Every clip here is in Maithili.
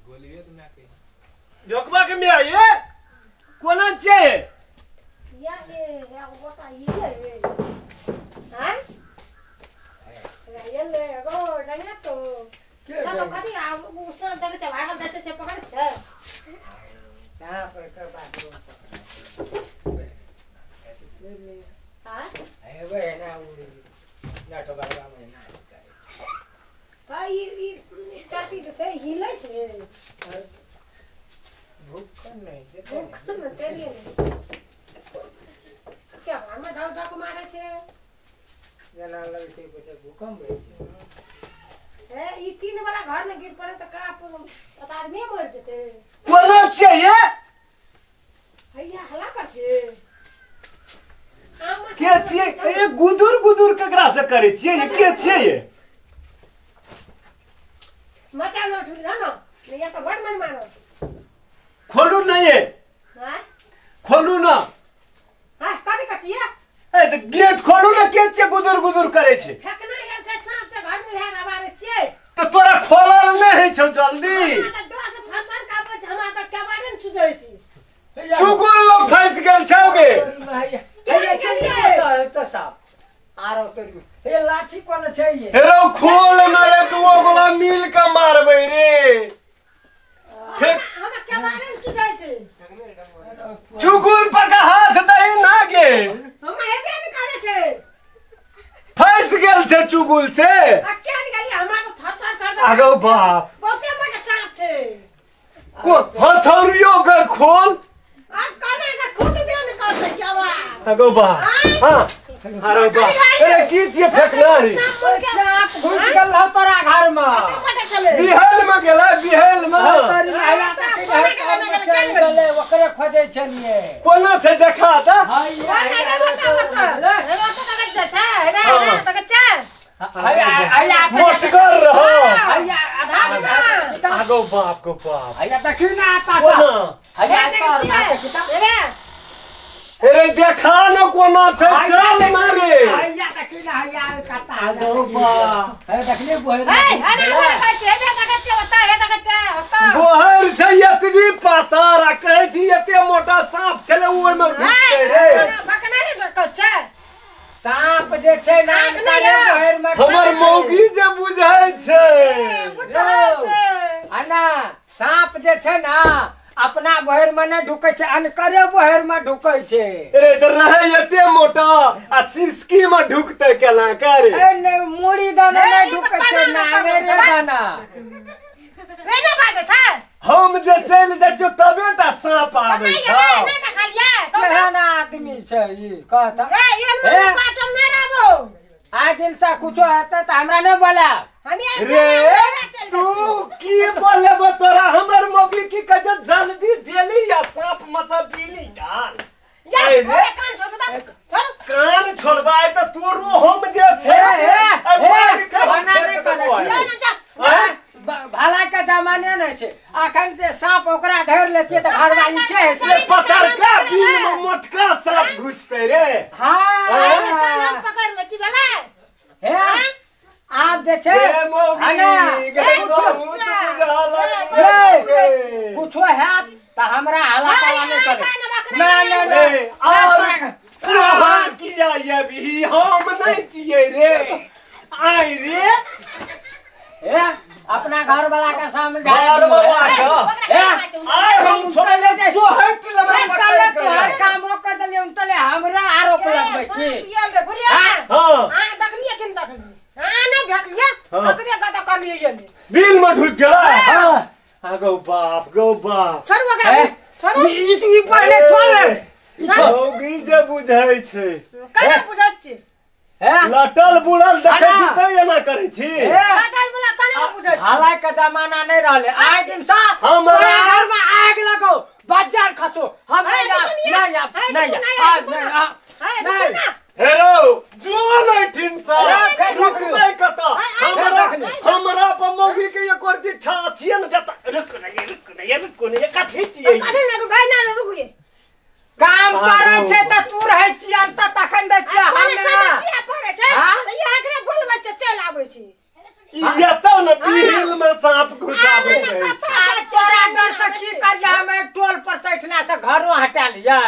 गोलिए तो ना के ढोकबा के में आइए कोना छै या ये या गोटा ये हां ये ले गो डंगा तो चलो कथी आ उसन तक चबाय हम जैसे से पकड़ छै कहां पर के बात पकड़ हां हेबे ना उ लाटो बाबा में ना भाई ई काटी से हिले छै भूख नहीं भूख न तेरी क्या हम धाव धाव मारे छै जना लगे छै कुछ भूकंप होय छै ए ई तीन वाला घर में गिर पड़े त का त आदमी मर जेते कोना छै ये हैया हला कर छै के छियै ए गुदुर गुदुर केकरा से करे छियै ये के छियै ये मचा न उठू ना न या त बड़ मन मारो खोलू न ये हां खोलू न हां कथि कथिया ए त गेट खोलू न के छियै गुदुर गुदुर करे छै फेकना आयल छै सांप छै घर में भेल आवारे छियै त तोरा खोलल नै है छौ जल्दी हमरा त डर से थर थर कांपै छै हमरा त केबाड़े न सुझै छी चुगुल ल फंस गेल छौ गे हे चल तो साहब आरो तोरी हे लाठी कोन छै ये हेरो खोल न रे दुओ गोला मिल के मारबै रे हमरा केबाड़े न सुझै छै चुगुल पर का हाथ दही ना गे हम हेबे न करे छै फंस गेल छै चुगुल से आ के निकाली हमरा त थर थर थर आगो बाप बहुते मोटा सांप छै को हथौरियो के खोल अब कोना के खुद बे न करतै केवा आगो बाप हां अरे बाप अरे की छियै फेकना रे सांप घुस गेल रह तोरा घर में बिहल में गेलै बिहल में ओकरे खोजै छलियै कोना छै देखा त मोटगर रह आगो बाप गो बाप हैया देखी ना आता कोना हैया तर अरे देखा न कोना छै चल न रे हैया देखी ना हैया कता आगो बाप है देखले बोहर ए अरे हमरा कहै छै हे देखै छै ओता हे देखै छै ओता बोहर छै एतबी पातर आ कहै छी एते मोटा सांप छलै ओहि में घुसतै रे बकना रे कहै छै सांप जे छै ना बोहर में हमर मौगी जे बुझै छै अना सांप जे छै ना अपना बोहर में न ढुकै छै अनकरे बोहर में ढुकै छै अरे इधर रहे एते मोटा आ सिसकी में ढुकतै केना करे ए ने मुड़ी दाना नै ढुकै छै ना मेरे दाना वे ना बाजे छै हम जे चलि जाइ छियौ तबे टा सांप आबै छै नै देखलियै केहन आदमी छै ई कहता ए ये पाटम नै रहबो आज दिन से कुछो हेतै त हमरा नै बोला रे तू की बोलेबो तोरा हमर मौगी की कहै जल्दी डेली या सांप मतलब बिली डाल या कान छोड़ दे कान छोड़बाय त तोरो हम जे छै बना नै करे भला के जमाने नै छै अखन जे सांप ओकरा धरि लै छियै त घरवाली के हेतै पतरका बिल में मोटका सांप घुसतै रे हां पकड़ लै छी भेलै हे आप जे छै कुछो हैत त हमरा हला कला नै करे ना ना ना और तोहा किया ये भी हम नै छियै रे आइ रे ए अपना घर वाला के सामने घर वाला के आइ हम छोड़ले सोहट लेबै पकड़ तोहर कामो कर देलियै उनतले हमरा आरोप लगबै छी हां हां देखलियै कि देखलियै हां नै भेटलियै ओकरे गदा कर लियै बिल में ढुक गेलै हां आगो बाप गो बाप छोड़ू ओकरा छोड़ू ई पहिले छोड़ मौगी जे बुझै छै केना बुझै छी लटल बुलल देखै छी त एना करै छी लटल बुलल केना बुझै छी हालाय के जमाना नै रहलै आइ दिन सा हमरा घर में आग लगो बाजार खसो हम नै नै नै नै हेरो जो नै ठिन सा रुकबै कत हमरा हमरा पर मौगी के एको रति ठा छियै न जत रुक न रुक न रुक न कथी छियै कथी न रुकै न रुकिए काम करै छै त तू रहै छियै त तखन दै छियै हम ने समस्या पड़ै छै त ई एकरे बोलबै त चल आबै छी ई एतौ न बिल में सांप घुसाबै छै घरो हटा लियै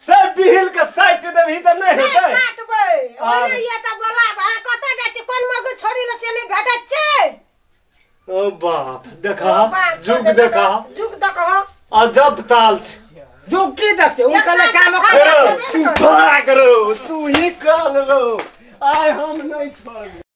से बिहिल के साइट देबही त नै हेतै काटबै ओने ये त बोला अहाँ कतऽ जाइ छी कोन मगु छोड़ी ल से नै भेटै छै ओ बाप देखा जुग देखा जुग देखा अजब ताल छै जुग की देखते उनका काम तू भाग रो तू ही काल रो आइ हम नहीं छोड़बो।